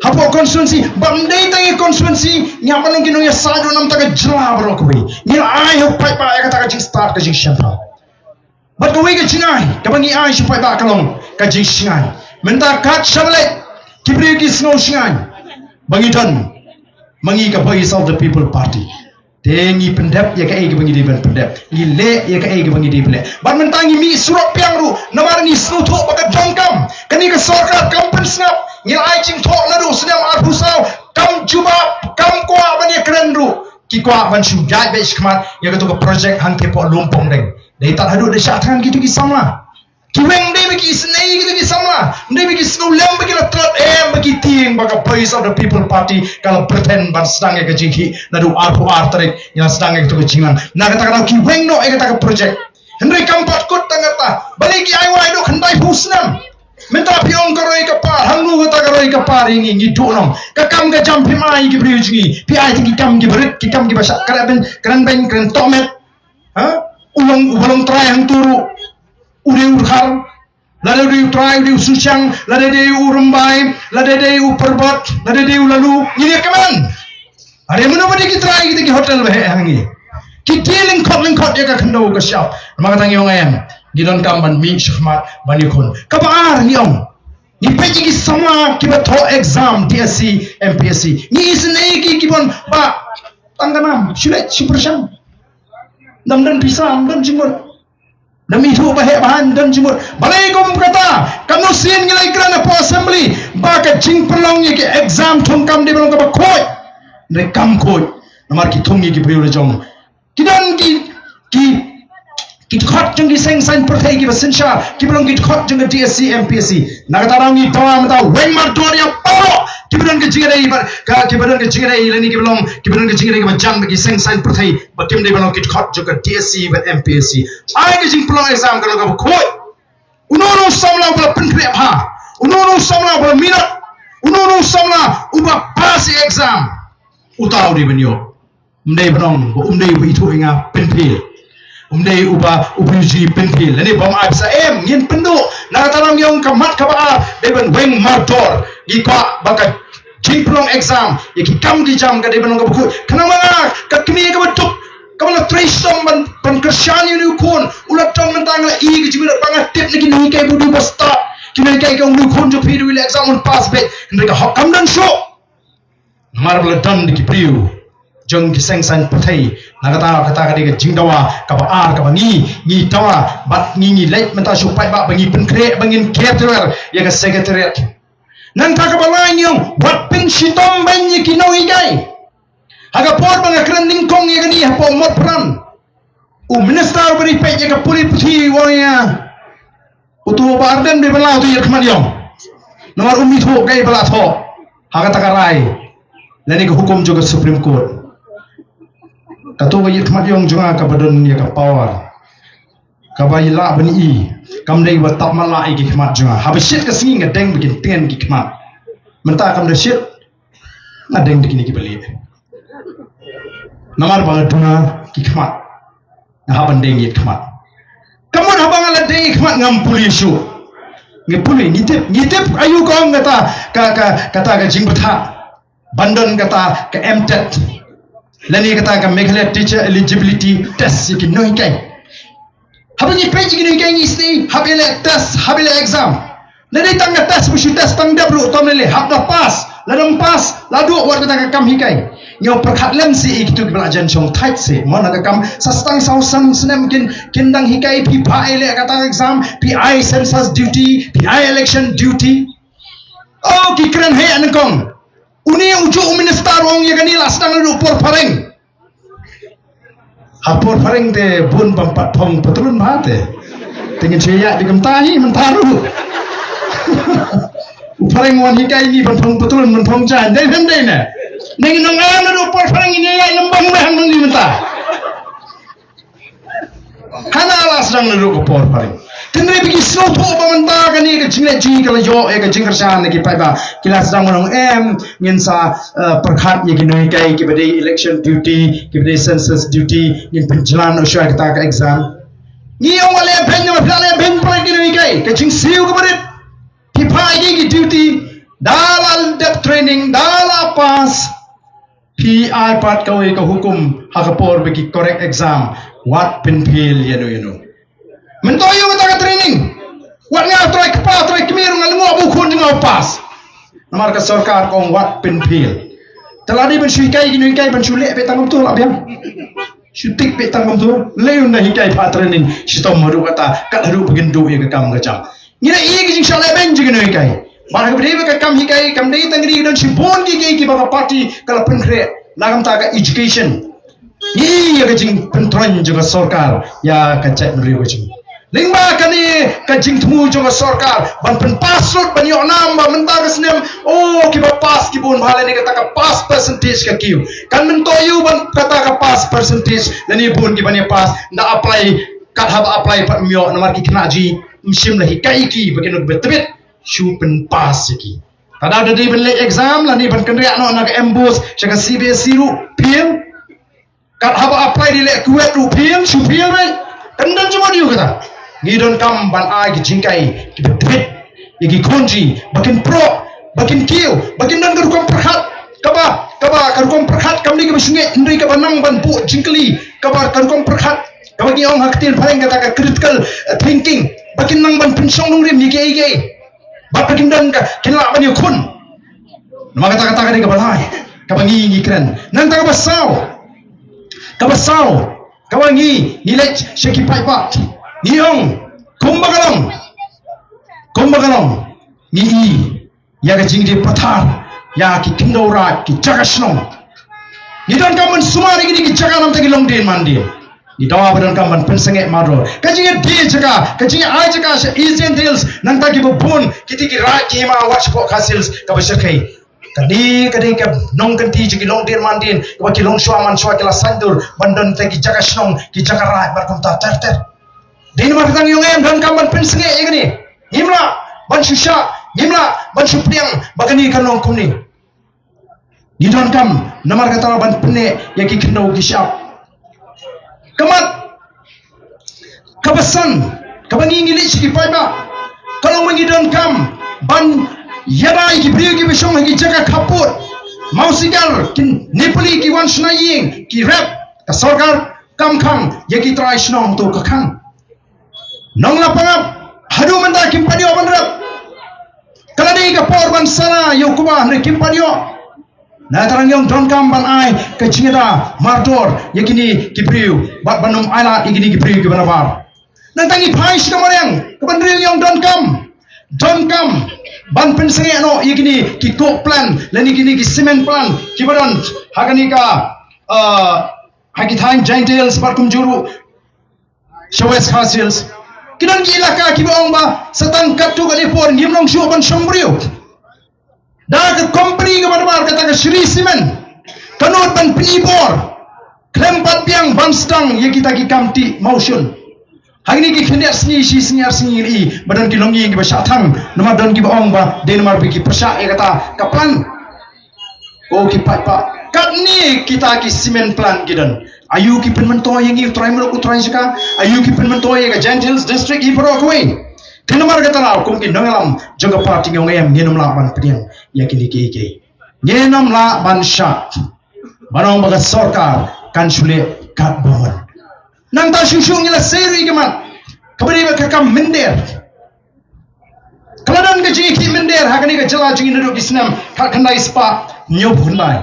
hapoh constituency, ba ym dei tang ïa constituency, ngi hap ban long ki nongïasaid ruh namar ka jylla baroh kawei. Ngi la ai ha u paidbah ïa kata ka jingstad ka jingshemphang. Bad kawei ka jingai kaba ngi ai sha u paidbah ka long ka jingshngaiñ. Mynta kat shaba leit ki briew ki sngew shngaiñ ba ngi don ma ngi ka Voice of the People Party. Te ngi pyndep ïa kaei kaba ngi dei ban pyndep, ngi leh ïa kaei kaba ngi dei ban leh. Bad mynta ngi mih surok biang ruh namar ngi sngewthuh ba ka donkam kane ka sorkar kam pynsngap. Ngi la ai jingthoh naduh snem arphew saw, kam jubab, kam kwah ban ïakren ruh. Ki kwah ban shu ïaid beit shakhmat ïa kato ka project hangtei hapoh Lumpongdeng. Dei tad haduh da shah thngan kito ki samla. Ki weng, ym dei ba ki isynei kito ki samla, ym dei ba ki sngewlem ba ki la tlot, em, ba ki tieng ba ka Voice of the People Party ka la pretend ban sdang ïa ka jingkhih naduh arphew ar tarik, ïa la sdang ïa kato ka jingïalang. Na kata ka daw ki weng noh ïa kata ka project. Hynrei kam pat kut tang kata, balei ki ai wai duh khyndai phew snem. Mynta phi ong ka roi ka par, hangno kata ka roi ka par ïa ngi, ngi duh noh. Ka kam ka jam phim ai ki briew jong ngi, phi ai tang ki kam kiba rit, ki kam kiba shah kren beiñ, kren beiñ, kren tohmet. Ha? U long, uba long trai hangto ruh u dei u Dkhar, lada u dei u Trai, u dei u Suchiang, lada dei u Rymbai, lada dei u Parbot, lada dei u Laloo, ngi ïa kmen. Are mano ba dei ki trai kita ki hotel ba heh ha ngi. Ki die lyngkhot lyngkhot ïa ka khyndew ka shyiap. Namar kata ngi ong em, ngi donkam ban mih shakhmat ban ïakhun. Kaba ar ngi ong, ngi peit ïa ki samla kiba thoh exam D S C, M P S C. Ngi isynei ïa ki, ki ban ba tang ka nam, shu leit shu pyrshang. Ym don pisa, ym don jingmut. Ym don ithuh ba heh ba haiñ, ym don jingmut. Balei kum kata? Katno sien ngi la ïakren hapoh assembly ba ka jingpynlong ïa ki exam thung kam dei ban long kaba khuid. Hynrei kam khuid. Namar ki thung ïa ki briew la jong. Ki don ki, ki, ki dkhot jong ki seng saiñ pyrthei kiba synshar, kiba long ki dkhot jong ka D S C, M P S C. Na kata daw ngi dawa mynta weng mardor ïa baroh kiba don ka jingïadei, ba, ka, kiba don ka jingïadei lane kiba long, kiba don ka jingïadei kaba jan bad ki seng saiñ pyrthei ba kim dei ban long ki dkhot jong ka D S C bad M P S C. Ai ka jingpynlong exam ka long kaba khuid. Uno uno u samla uba la pynkhreh bha, uno uno u samla uba la minot, uno uno u samla uba pass ïa exam, uta u dei ban ïoh. Ym dei ban ong ba um dei uba ithuh ïa nga, pynphil. Um dei uba, uba ïohi, pynphil. Lane bym ai pisa, em, ngin pynduh. Na kata daw ngi ong ka mat kaba ar dei ban weng mardor. Ngi kwah ba ka jingpynlong exam ïa ki kam ki jam ka dei ban long kaba khuid. Khnang ba nga, ka kmie kaba duk, kaba la trei shitom ban, ban kyrshan ïa une u khun, u la don mynta, nga la ïohi ka jingmut ba nga tip na ki nonghikai ba u dei ba stad. Ki nonghikai ka ong une u khun jong phi u dei u leh exam un pass beit. Hynrei ka hok kam don shuh. Namar ba la don da ki briew jong ki seng saiñ pyrthei. Na kata, kata ka dei ka jingdawa kaba ar kaba ngi, ngi dawa bad ngi, ngi leit mynta sha u paidbah ba ngi pynkhreh ba ngin ker tawiar ïa ka secretariat. Nangta kaba lai ngi ong wat pynshitom beiñ ïa ki nonghikai. Ha ka por ba nga kren nyngkong ïa kane hapoh Motphran, u minister uba dei peit ïa ka pule puthi u ong ïa nga, uto u Bah Ardent dei ban lah uto ïit khmat ïong. Namar um ithuh kaei ba la thoh ha kata ka rai lane ka hukum jong ka Supreme Court. Kato ka ïit khmat ïong jong nga kaba don ïa ka power, kaba ïa lah ban i, kam dei ba tap matlah ïa ki khmat jong nga. Haba shit ka sngi nga deng ba kin tngen ki khmat. Mynta kam da shit, nga deng da kine kiba lieh. Namar ba nga duna ki khmat, nga hap ban deng ïit khmat. Ka mut haba nga la deng ïit khmat ngam pule shuh. Ngi pule, ngi tip, ngi tip aïu ka ong kata, ka, ka, kata ka jingbthah ban don kata ka M TET lane kata ka Meghalaya Teacher Eligibility Test ïa ki nonghikai. Haba ngi peit ïa ki nonghikai ngi sngew hap ïa leh test, hap ïa leh exam. Lada dei tang ka test, ba shu test tang dep ruh, tom lei lei, hap da pass. Lada ym pass, la duh wat kata ka kam hikai. Ngi ong pyrkhat lem seh ïa kito kiba la jan shong thait seh. Mo, na ka kam sa stang saw san snem kin, kin dang hikai, phi phah ïa leh kata ka exam, phi ai census duty, phi ai election duty. Oh, ki kren heh nyngkong. Une u juh u minister u ong ïa kane la sdang naduh por phareng. Ha por phareng te bun bym pat phong patlun bha te. Te ngin shu ïaid beit kumta hi mynta ruh. U phareng u wan hikai ngi ban phong patlun, ban phong jaiñ, dei hem dei ne. Ne ngin ong naduh por phareng ngin ïaid lymbang beit hangne mynta. Hana la sdang naduh ka por phareng. Hynrei ba ki sngewthuh ba mynta kane ka jingleh jong ngi ka la ïoh ïa ka jingkyrshan na ki paidbah. Ki la sdang ban ong em, ngin sa, eh, pyrkhat ïa ki nonghikai kiba dei election duty, kiba dei census duty, ngin pynjlan noh shuwa kata ka exam. Ngi ong wat leh beiñ, namar phi la leh beiñ palat ki nonghikai. Ka jingsiew kaba rit, phi phah ïa ki ki duty, da la dep training, da la pass, phi ai pat kawei ka hukum ha ka por ba ki correct exam, wat pynfail ïano ïano. Mynta ïa kata ka training, wat nga trai kpa trai kmie ruh nga lyngngoh ba u khun jong nga u pass. Namar ka sorkar ka ong wat pynfail. Te la dei ban shu hikai ki nonghikai ban shu leh beit tang kumto la biang. Shu tik beit tang kumto. Lei un da hikai pat training shitom haduh kata, kat haduh ba kin duh ïa ka kam ka jam. Ngi la ïohi ki jingshah leh beiñ jong ki nonghikai. Bad ha kaba dei ba ka kam hikai kam dei tang ri, don shibun ki kiei kiba ka party ka la pynkhreh na ka bynta ka education. Ngi ïohi ïa ka jingpyntroiñ jong ka sorkar ïa ka jaitbynriew ka jong ngi. Lyngba kane ka jingthmu jong ka sorkar ban pynpass lut ban ïoh nam ba mynta ka snem, oh, kiba pass ki bun bha lane kata ka pass percentage ka kiew. Kan myntoi ïa u ban kata ka pass percentage lane bun kiban ïa pass, ynda apply, kat haba apply pat ym ïoh namar ki khynnah jong ngi ym shym la hikai ïa ki ba kin nud ba tbit shu pynpass ïa ki. Ka daw da dei ban leh exam lane ban kynriah noh na ka MBOSE sha ka CBSE ruh fail. Kat haba apply dei leh KUET ruh fail, shu fail beit. Kan don jingmut ïa u kata. Ngi donkam ban ai ki jinghikai kiba tbit ïa ki khun jong ngi ba kin proh, ba kin kiew, ba kin don ka rukom pyrkhat kaba, kaba ka rukom pyrkhat kam dei kaba shu ngeit, hynrei kaba nang ban buh jingkylli, kaba ka rukom pyrkhat kaba ngi ong ha ka ktien phareng kata ka critical, eh, thinking, ba kin nang ban pynshong nongrim ïa kiei kiei. Bad ba kin don ka, kin lah ban ïakhun. Namar kata, kata ka dei kaba lai kaba ngi ngi kren. Nangta kaba saw, kaba saw kaba ngi ngi leit sha ki paidbah, ngi ong kumba ka long, kumba ka long, ngi ïohi ïa ka jingdie pathar ïa ki khyndew raid, ki jaka shnong. Ngi donkam ban sumar ïa kine ki jaka namar ki longdien mandien. Ngi dawa ba donkam ban pynsangeh mardor. Ka jingïadie jaka, ka jingïa-ai jaka sha East Jaintia Hills, nangta kiba bun kiti ki raid ki hima wat shapoh Khasi Hills kaba shyrkhei. Kane ka dei ka nongkynti jong ki longdien mandien, kaba ki longshuwa manshuwa ki la saiñdur ban don te ki jaka shnong, ki jaka raid bad kumta ter ter. Dei namar kata ngi ong em donkam ban pynsangeh ïa kane. Ngim lah ban shu shah, ngim lah ban shu pdiang ba kane kan long kumne. Ngi donkam namar kata ban pynneh ïa ki khyndew ki shyiap. Ka mat kaba san kaba ngi ngi leit sha ki paidbah ka long ba ngi donkam ban ïada ïa ki briew kiba shong ha ki jaka khappud. Mawsigar, ki Nepali ki wan shna ïing, ki rep, ka sorkar kam khang, ïa ki trai shnong to ka khang. Nong Lapangap haduh mynta kim pat ïoh ban rep. Ka la dei ka por ban sana ïa u kba hynrei kim pat ïoh. Na ka rang ngi ong donkam ban ai ka jingïada mardor ïa kine ki briew bad ban ym ailad ïa kine ki briew kiba nabar. Nangta ngi phai sha ka mariang kaba hynriew ngi ong donkam, donkam ban pynsangeh noh ïa kine ki coke plant lane kine ki cement plant kiba don ha kane ka, ah, ha ki thaiñ Jaintia Hills bad kumjuh ruh sha West Khasi Hills. Ki don ki elaka kiba ong ba sa tang katto katne por ngim long shuh ban shong briew. Da ka company kaba nabar kata ka Shree Cement ka nud ban pyni bor khlem pat biang ban sdang ïa kita ki kam tih mawshun. Hangne ki khyndiat sngi shi sngi ar sngi ngi ïohi ba don ki longïing kiba shah thang namar don kiba ong ba dei namar ba ki pyrshah ïa kata ka plan. Ko ki paidbah, katne kita ki cement plant ki don. Aïu ki pynmyntoi ïa ngi u trai mruk u trai jaka? Aïu ki pynmyntoi ïa ka Jaintia Hills District hi baroh kawei? Te namar kata la kum ki nongïalam jong ka party ngi ong em ngin ym lah ban pdiang ïa kine kiei kiei. Ngin ym lah ban shah ban ong ba ka sorkar kan shu leh katba mon. Nangta shuh shuh ngi la sei ruh ïa ka mat kaba dei ba ka kam mynder. Ka la don ka jingïakhih mynder ha kane ka jylla jong ngi naduh ki snem khatkhyndai spah hynñiewphew khyndai.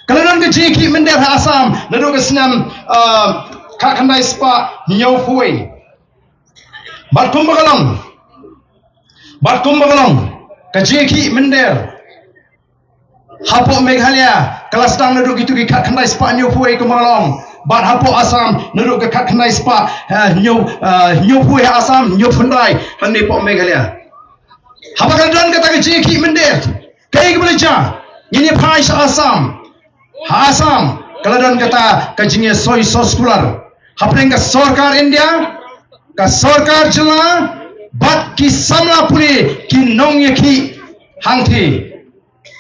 Ka la don ka jingïakhih mynder ha Assam naduh ka snem, ah, khatkhyndai spah hynñiewphew wei. Bad kumba ka long, bad kumba ka long ka jingïakhih mynder hapoh Meghalaya ka la sdang naduh kito ki khatkhyndai spah hynñiewphew wei kumba ka long. Bad hapoh Assam naduh ka khatkhyndai spah, eh, hynñiew, eh, hynñiewphew wei ha Assam, hynñiewphew khyndai hangne hapoh Meghalaya. Haba ka la don kata ka jingïakhih mynder, kaei kaba la jia? Ngin ïa phai sha Assam. Ha Assam ka la don kata ka jingïasoi soskular hapdeng ka sorkar India, ka sorkar jylla bad ki samla pule ki nongïakhih hangthie.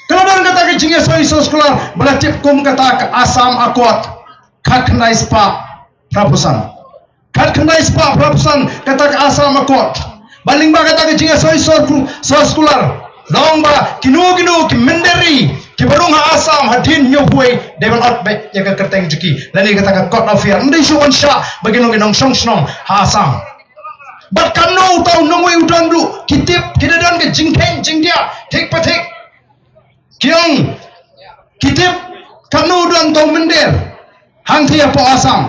Ka la don kata ka jingïasoi soskular ba la tip kum kata ka Assam Accord khatkhyndai spah phraphew san. Khatkhyndai spah phra phew san kata ka Assam Accord. Bad lyngba kata ka jingïasoi sor ku-, sor sekular, long ba kino kino ki mynder ri kiba rung ha Assam hadien hynñiewphew wei dei ban ot beit ïa ka kyrteng jong ki lane kata ka Court of Appeal. Ym dei shuh ban shah ba ki long ki nongshong shnong ha Assam. Bad katno uta u nongwei u don ruh, ki tip, ki da don ka jingkheiñ jingdiah thik pa thik. Ki ong, ki tip, katno u don uta u mynder hangtei hapoh Assam.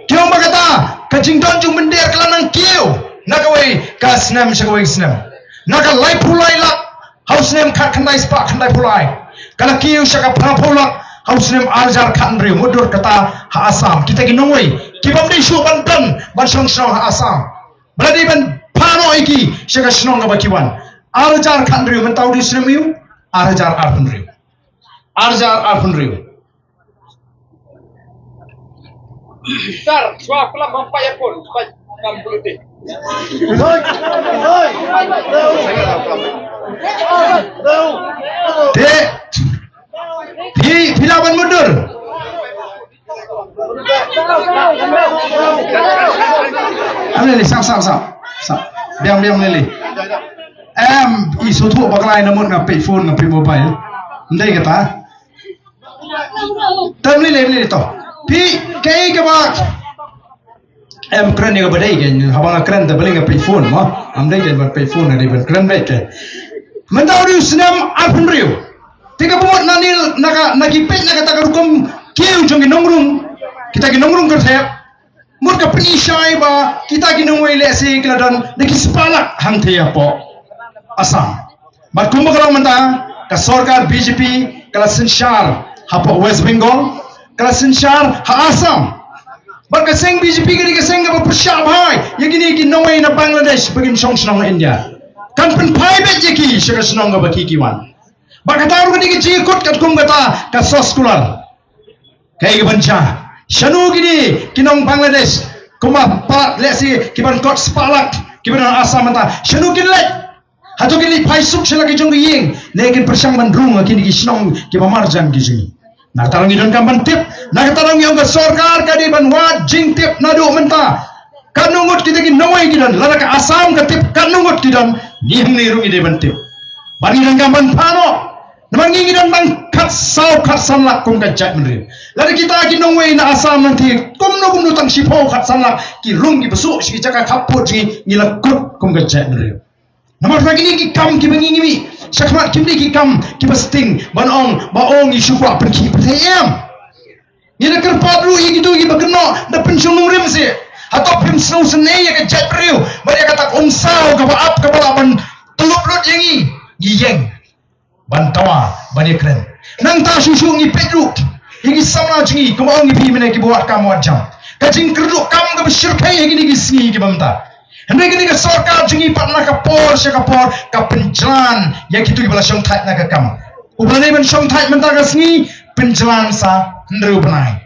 Ki ong ba kata ka jingdon jong u mynder ka la nang kiew na kawei ka snem sha kawei ka snem. Na ka laiphew lai lak ha u snem khatkhyndai spah khyndaiphew lai, ka la kiew sha ka phraphew lak ha u snem ar hajar khathynriew. Mutdur kata ha Assam, kita ki nongwei kibym dei shuh ban don ban shong shnong ha Assam, ba la dei ban phah noh ïa ki sha ka shnong kaba ki wan. Ar hajar khathynriew, mynta u dei u snem aïu? Ar hajar arphew hynriew. Ar hajar arphew hynriew. Sir, shuwa klam bam pa ya pun, shuwa klam politik. Te, phi, phi lah ban mutdur. Am lili, sam, sam, sam. Sam. Biang, biang lili. Em, i shu thuh bakla ïa na mut nga peit phone, nga peit mobile. Ndei kata. Tam lili, lili to. Phi, kaei kaba em kren ïa kaba dei kein, haba nga kren te balei nga peit phone mo. Am dei kein ban peit phone, nga dei ban kren beit kein. Mynta u dei u snem arphew hynriew. Te kaba mut na ni, na ka, na ki peit na kata ka rukom kiew jong ki nongrung, kita ki nongrung kyrthep. Mut ka pyni shai ba kita ki nongwei lehse ki la don da ki spah lak hangtei hapoh Assam. Bad kumba ka long mynta, ka sorkar B J P ka la synshar hapoh West Bengal, ka la synshar ha Assam. Bad ka seng B J P ka dei ka seng kaba pyrshah bha ïa kine ki nongwei na Bangladesh ba kin shong shnong ha India. Kan pynphai beit ïa ki sha ka shnong kaba ki, ki wan. Bad kata ruh ka dei ka jingkut katkum kata ka soskular. Kaei kaban jia? Shano kine ki nong Bangladesh, kumba pat lehse ki ban kot spah lak kiba don ha Assam mynta, shano kin leit? Hato kin leit phai suk sha la ki jong ki ïing, ne kin pyrshang ban rung ha kine ki shnong kiba marjan ki jong ngi? Na kata ruh ngi donkam ban tip. Na kata ruh ngi ong ka sorkar ka dei ban wad jingtip naduh mynta. Katno ngut kita ki nongwei ki don, lada ka Assam ka tip katno ngut ki don, ngi hangne ruh ngi dei ban tip. Bad ngi donkam ban phah noh. Namar ngi ngi don tang khatsaw khatsan lak kum ka jaitbynriew. Lada kita ki nongwei na Assam nangta kumno kumno tang shiphew khatsan lak ki rung kiba suk sha ki jaka khappud jong ngi, ngi la kut kum ka jaitbynriew. Namar kine ki kam kiba ngi ngi mih shakhmat kim dei ki kam kiba sting ban ong ba ong ngi shu kwah pynkhih pyrthei, em. Ngi la kyrpad ruh ïa kito kiba kynnoh da pynshong nongrim seh. Hato phim sngewsynei ïa ka jaitbynriew bad ïa kata ka umsaw kaba ap kaba lah ban tyllup lut ïa ngi? Ngi ïeng ban dawa ban ïakren. Nangta shuh shuh ngi peit ruh ïa ki samla jong ngi, kumba ong ïa phi mynne, kiba wad kam wad jam. Ka jingkyrduh kam kaba shyrkhei ha kine ki sngi kiba mynta. Hynrei kane ka sorkar jong ngi pat na ka por sha ka por ka pynjlan ïa kito kiba la shongthait na ka kam. Uba la dei ban shongthait mynta ka sngi, pynjlan sa hynriew bnai.